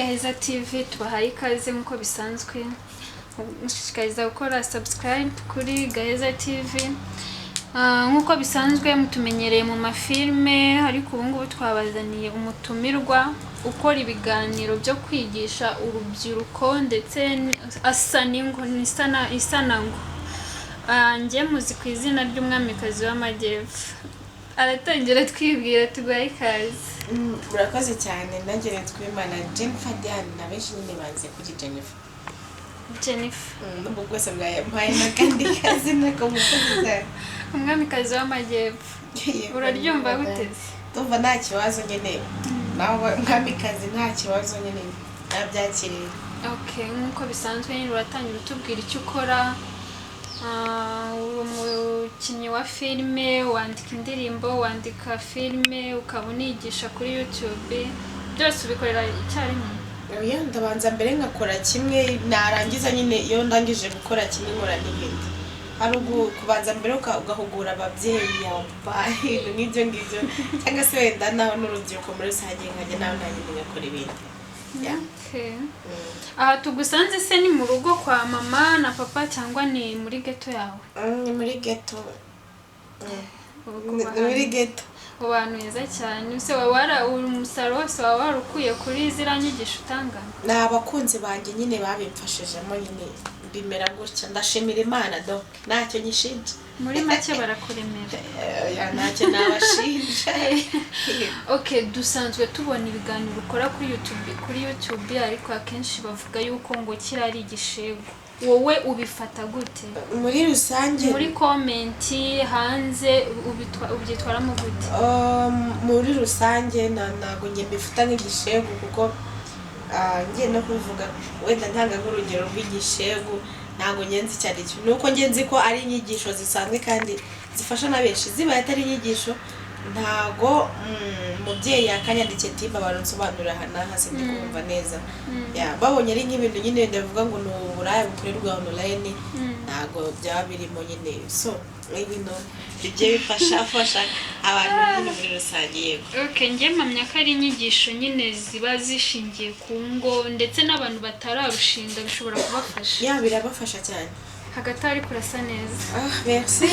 Gaheza TV, tubahaye ikaze nk'uko bisanzwe. Mushishikariza gukora subscribe kuri Gaheza TV. Nk'uko bisanzwe mutumenyereye mu mafilme, ariko ubu ngubu twabazaniye umutumirwa ukora ibiganiro byo kwigisha urubyiruko ndetse asa n'ingo isanango. Njye muzi ku izina ry'Umwamikazi w'Amajyepfo. Aratangira twibwira, tuguhaye ikaze. Murakoze cyane. Nanjye nitwa Imana Jennifer Diane, na benshi nyine banze kuri Jennifer. Jennifer. Nubwo bwose mwampaye n'akandi kazina ko mukozi cyane. Umwamikazi w'Amajyepfo. Yego, uraryumva madame. Gute se? Ndumva nta kibazo nyine, nawe mwamikazi nta kibazo nyine, nabyakiriye. Okay, nk'uko bisanzwe nyine uratangira utubwira icyo ukora. Uri umukinnyi wa filime, wandika indirimbo, wandika filime, ukaba unigisha kuri YouTube, byose ubikorera icyarimwe? Oya, ndabanza mbere nkakora kimwe, narangiza nyine, iyo ndangije gukora kimwe nkora n'ibindi. Hari kubanza mbere ugahugura ababyeyi, abapapa, ibintu nk'ibyo ngibyo, cyangwa se wenda naho n'urubyiruko muri rusange, nkajya naho nanjye ngakora ibindi. Yeah. Okay. Aha tugusanze se ni mu rugo kwa mama na papa cyangwa ni muri ghetto yawe? Ni muri ghetto. Ubu Ni muri ghetto. Ubu hantu heza cyane se, waba wara umusaruro wose waba warukuye kuri ziriya nyigisho utanga? Ni abakunzi banjye nyine babimfashijemo nyine bimera gutya. Ndashimira Imana do, ntacyo nyishinja. Muri make barakuremera. Oya, ntacyo nabashinja. Okay, dusanzwe tubona ibiganiro ukora kuri YouTube, ariko akenshi bavuga yuko ngo kiriya ari igishego. Wowe ubifata gute? Muri rusange, muri comment hanze ubyitwaramo gute? Muri rusange ntabwo njye mbifata nk'igishegu, kuko ngiye no kubivuga wenda ntanga nk'urugero rw'igishegu, ntabwo ngenzi icyo ari cyo. Ni uko ngenzi ko ari inyigisho zisanzwe kandi zifasha na benshi. Zibaye atari inyigisho, ntago umubyeyi yakanyandikiye ati: "Mbabara unsobanurira aha n'aha, sindi kumva neza." Ya, babonye ari nk'ibintu nyine ndavuga ngo ni uburaya bukorerwa online, ntago byaba birimo nyine. So ni ibintu bigiye bifasha fasha abantu nyine muri rusange, yego. Okay, njye mpamya ko ari inyigisho nyine ziba zishingiye ku ngo, ndetse n'abantu batararushinga bishobora kubafasha. Ya, birabafasha cyane. Hagati aho ariko urasa neza. Ah, merci.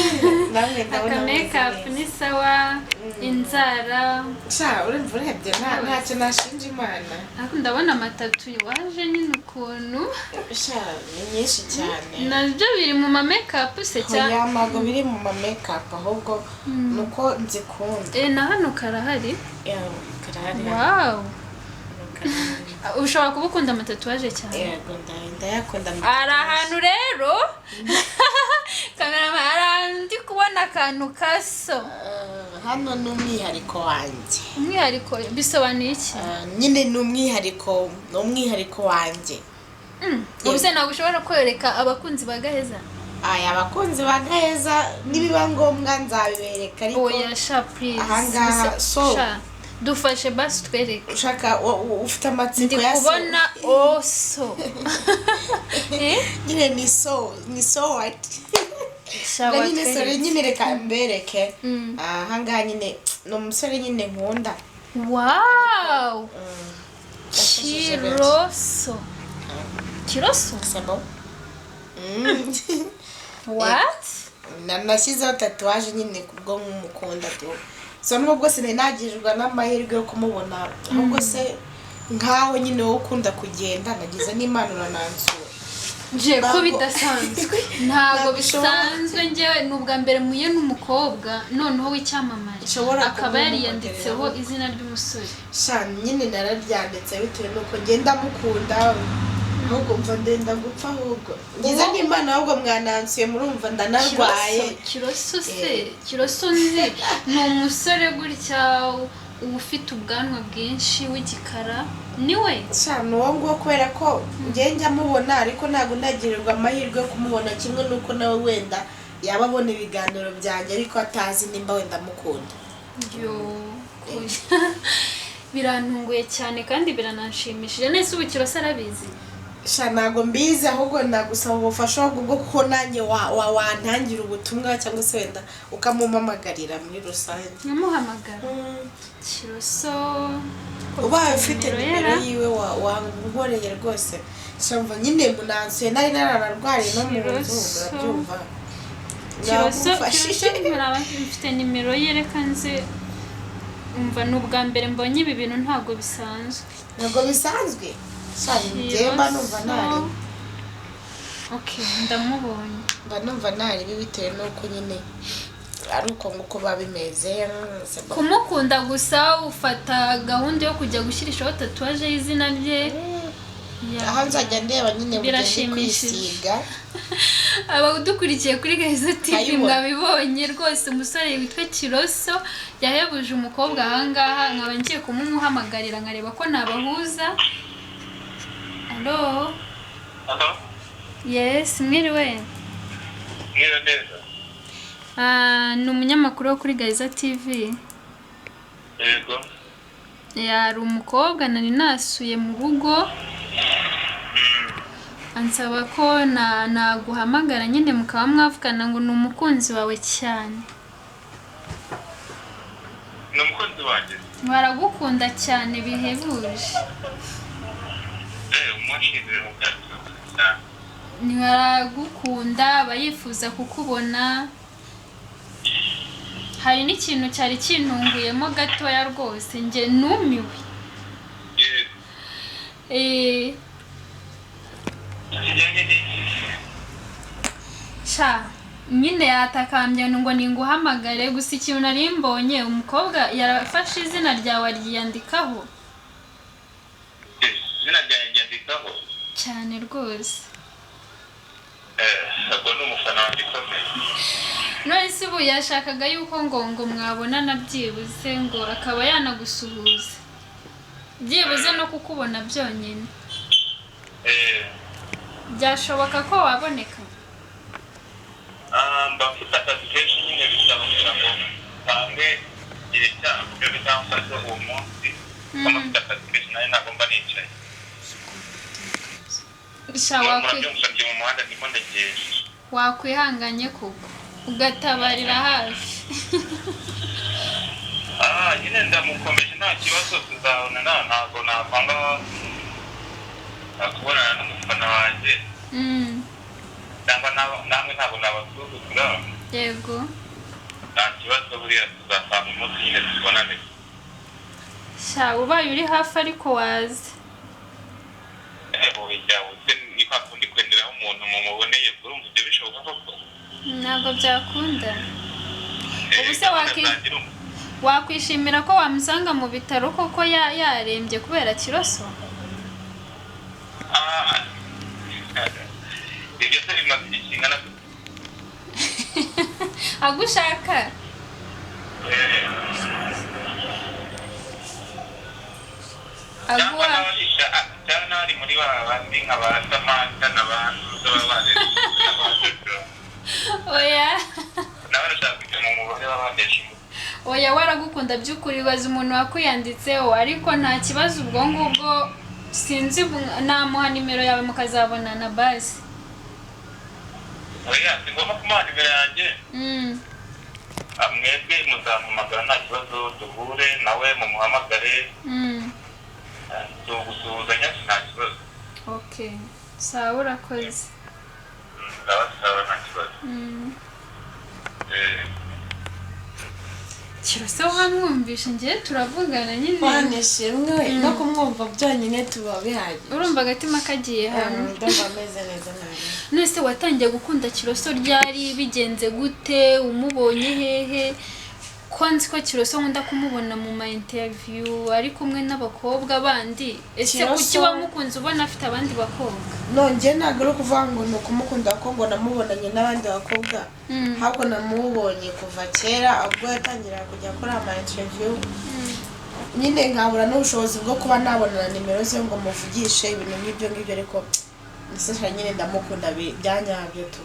Namwe ndabona aka mumeze makeup neza. Ni sawa, inzara. Sha, urumva urebye ntacyo nashinja Imana. Ariko ndabona amatattoo waje nyine ukuntu. Sha, ni nyinshi cyane. Nabyo biri mu ma makeup se cyane? Oya, ntabwo biri mu ma makeup, ahubwo ni uko nzikunda. Eh, na hano karahari. Ya, karahari. Wow. Karahari. Ushobora kuba ukunda amatatouage cyane. Yego, ndayakunda. Hari ahantu rero, cameraman, hari ahantu ndi kubona akantu kaso. Hano ni umwihariko wanjye. Umwihariko bisobanuye iki? Nyine ni umwihariko wanjye. Ubu se ntabwo ushobora kwereka abakunzi ba Gaheza? Aya, abakunzi ba Gaheza, nibiba ngombwa nzabibereka, ariko Oya sha, please. Ahangaha, Sha, dufashe basi twereke. Ushaka ufite amatsiko Ndi ya so? kubona oso. Eh? Nyine ni so what? Sha, Na nyine sorry. watwereke. Nyine reka mbereke. Ahangaha nyine ni umusore nyine nkunda. Wow. Yafashije benshi. Kiroso, kiroso. C'est bon. What? Nashyizeho tatouage nyine kubwo nk'umukunda tu. So nubwo bwose nari nagirirwa n'amahirwe yo kumubona, ahubwo se nkawe nyine wowe ukunda kugenda, nagize n'Imana uranansura. Nje ko bidasanzwe, ntabwo Ntabwo ushobora- bisanzwe. Njyewe ni ubwa mbere muye n'umukobwa noneho w'icyamamare Ushobora akaba kumumuterera yariyanditseho ahubwo. izina ry'umusore. Sha, nyine nararyanditse bitewe n'uko ngenda mukunda, ahubwo mva ndenda gupfa, ahubwo ngize n'Imana, ahubwo mwanansuye, murumva ndanarwaye. Kiroso, Kiroso se, Kiroso nzi ni umusore gutya uba ufite ubwanwa bwinshi w'igikara, niwe? Sha, ni uwo nguwo, kubera ko njye njya mubona ariko ntabwo ndagirirwa amahirwe yo kumubona, kimwe n'uko nawe wenda yaba abona ibiganiro byanjye ariko atazi nimba wenda amukunda. Yo, birantunguye cyane kandi birananshimishije. Nese ubu Kiroso arabizi? Sha, ntabwo mbizi, ahubwo nagusaba ubufasha bwo kuko nanjye wantangira ubutumwa cyangwa se wenda ukamumpamagarira muri rusange. Nkamuhamagara Kiroso? Ubaye ufite Nimero nimero yera. yiwe wankoreye rwose. Shamva nyine munansuye, nari nararwariye no mu nzu. Kiroso. Murabyumva. Kiroso. Nagufashije. Kiroso muraba mfite nimero ye. Reka nze umva, ni ubwa mbere mbonye ibi bintu, ntabwo bisanzwe. Ntabwo bisanzwe sha, njyewe mba numva ntari Okay, ndamubonye. Mba numva ntaribi bitewe n'uko nyine ari uko nguko biba bimeze, c'est bon. Kumukunda gusa ufata gahunda yo kujya gushyirishaho tatouage y'izina rye. Ya. Aho nzajya ndeba nyine bugende Birashimishije. kwisiga. Abadukurikiye kuri Gahizo TV, Nkayibona. mwabibonye rwose, umusore witwa Kiroso yahebuje umukobwa ahangaha, nkaba ngiye kumumuhamagarira nkareba ko nabahuza. Allo? Hello? Yes, mwiriwe. Mwiriwe neza. Ah, ni umunyamakuru wo kuri Gahiza TV. Yego. Yari umukobwa nari nasuye mu rugo, ansaba ko na naguhamagara nyine mukaba mwavugana, ngo ni umukunzi wawe cyane. Ni umukunzi wanjye. Baragukunda cyane bihebuje. Umunshimire mu byacu cyane. Baragukunda, aba yifuza kukubona. Hari n'ikintu cyari kintunguyemo gatoya rwose, njye numiwe. Yego. Kijyanye n'iki? Sha, nyine yatakambye ngo ninguhamagare gusa. Ikintu nari mbonye, umukobwa yarafashe izina ryawe aryiyandikaho. Izina ryanjye ryandikaho? Cyane rwose. Ubwo ni umufana wanjye ukomeye. None se ubu yashakaga yuko ngo mwabonana byibuze, ngo akaba yanagusuhuza byibuze no kukubona byonyine. Byashoboka ko waboneka? Ah, mba mfite akazi kenshi nyine, bisaba kugira ngo ntange igihe cyabyo, bizamfashe uwo munsi kuko mba mfite akazi kenshi, nawe ntabwo mba nicaye. Sha, Murabyumva, ndi mu muhanda, ndimo ndagenda. Wakwihanganye koko ugatabarira hafi. Ah, nyine ndamukomeje, nta kibazo, tuzabonana. Ntabwo nakwanga kubonana n'umufana wanjye cyangwa namwe ntabwo nabasuzugura. Yego. Nta kibazo, buriya tuzasanga umunsi nyine tubonane. Sha, ubaye uri hafi ariko waza. Oya, se ni kwa kundi kwenderaho umuntu mumuboneye, urumva ibyo bishoboka koko? Ntabwo byakunda. Ubu se Gahunda zanjye wakwishimira ko wamusanga mu bitaro koko yarembye kubera Kiroso? Ah, ibyo se bimaze igihe kingana gute? Agushaka. Cyangwa Aguha cyangwa n'abari muri ba bandi nka ba Samantha na ba Ntuza baba banesha ba Jojo. Oya. Nawe arashaka kujya mu mubare w'abanesha umutwe. Oya, waragukunda by'ukuri, baza umuntu wakwiyanditseho, ariko nta kibazo ubwo ngubwo sinzi, namuha nimero yawe mukazabonana basi. Oya, si ngombwa kumuha nimero yanjye. Ah, mwebwe muzampamagara, nta kibazo, duhure nawe mumuhamagare. Ah, tugusuhuzanya nta kibazo. Okay, sawa, urakoze. Sawa sawa, nta kibazo. Kiroso wamwumvishe, ngiye turavugana nyine. Mana ishimwe we, no kumwumva byonyine tuba bihagije. Urumva agatima kagiye hamwe. Ndumva ameze neza nabi. None watangiye gukunda Kiroso ryari? Bigenze gute? Umubonye hehe? Ko nzi ko Kiroso nkunda kumubona mu ma interview ari kumwe n'abakobwa bandi, ese Kiroso- kuki wamukunze ubona afite abandi bakobwa? Nongeye, ntabwo ari ukuvuga ngo ni ukumukunda kuko ngo namubonanye n'abandi bakobwa, ahubwo namubonye kuva kera ubwo yatangiraga kujya akora ama interview nyine, nkabura n'ubushobozi bwo kuba nabona na nimero ze ngo muvugishe ibintu nk'ibyo ngibyo, ariko ndetse nyine ndamukunda bya nyabyo tu,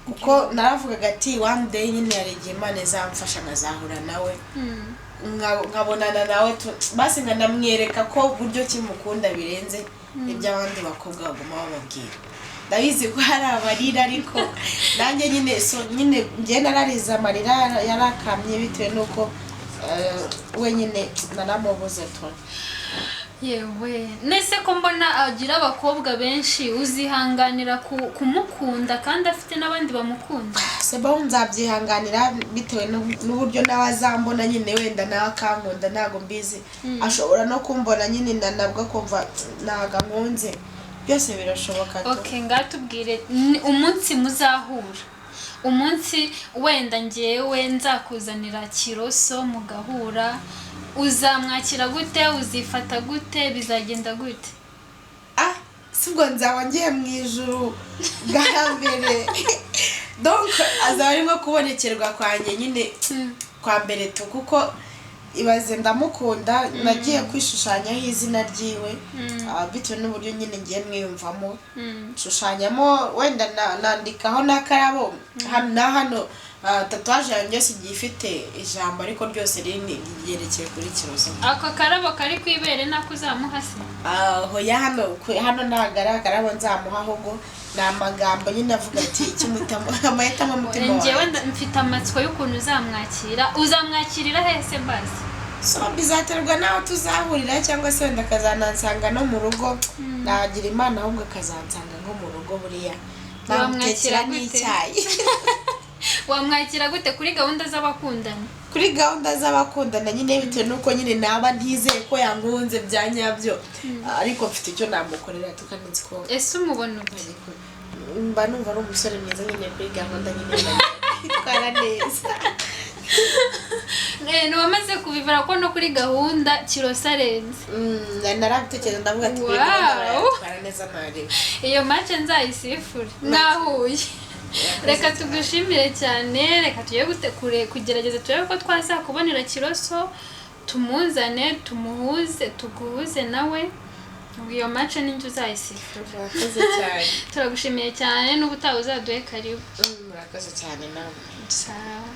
kuko naravugaga ati one day nyine hari igihe Imana izamfasha nkazahura nawe, nkabonana nawe basi nkanamwereka ko buryo kimukunda birenze. Ibyo abandi bakobwa baguma bababwira, ndabizi ko hari abarira, ariko nanjye nyine, so nyine njye nararize, amarira yarakamye bitewe n'uko we nyine naramubuze tu. Yewe, nese ko mbona agira abakobwa benshi, uzihanganira kumukunda kandi afite n'abandi bamukunda? Sebo, nzabyihanganira bitewe n'uburyo nawe azambona nyine, wenda nawe akankunda, ntabwo mbizi. Ashobora no kumbona nyine nabwo akumva ntabwo ankunze, byose birashoboka tu. Ok, ngatubwire umunsi muzahura, umunsi wenda ngewe nzakuzanira Kiroso mugahura, uzamwakira gute? Uzifata gute? Bizagenda gute? Ah, si ubwo nzaba ngiye mu ijuru bwa mbere, donc azaba ari nko kubonekerwa kwanjye nyine kwa mbere tu, kuko ibaze, ndamukunda, nagiye kwishushanyaho izina ryiwe, bitewe n'uburyo nyine ngiye mwiyumvamo, nshushanyamo wenda nandikaho n'akarabo hano na hano. Tatouage yanjye yose igiye ifite ijambo, ariko ryose rinini ryerekeye kuri Kiroso. Ako karabo kari ku ibere nako uzamuha se? Hoya, hano hano ntabwo ari akarabo nzamuha, ahubwo ni amagambo nyine avuga ati icyo amahitamo umutima Ngewe wawe. Mfite amatsiko y'ukuntu uzamwakira. Uzamwakirira hese basi? So bizaterwa n'aho tuzahurira, cyangwa se wenda akazanansanga no mu rugo. Nagira Imana ahubwo akazansanga nko mu rugo, buriya Wamwakira namutekera gute? n'icyayi. Wamwakira gute kuri gahunda z'abakundana? Kuri gahunda z'abakundana nyine, bitewe n'uko nyine naba ntizeye ko yankunze bya nyabyo, ariko mfite icyo namukorera tukanitse ko Ese umubona ute? Mba numva ari umusore mwiza nyine, kuri gahunda nyine yitwara neza. Ntiwamaze kubivura ko no kuri gahunda Kiroso arenze? Narabitekereza, ndavuga ati kuri gahunda barayatwara neza, ntarebe. Iyo match nzayisifure mwahuye. Reka tugushimire cyane. Reka tujye kure kugerageza turebe ko twazakubonera Kiroso, tumuzane, tumuhuze, tuguhuze nawe. Ubwo iyo match ninjye uzayisifura. Murakoze cyane. Turagushimiye cyane, n'ubutaha uzaduhe karibu. Murakoze cyane nawe. Sawa.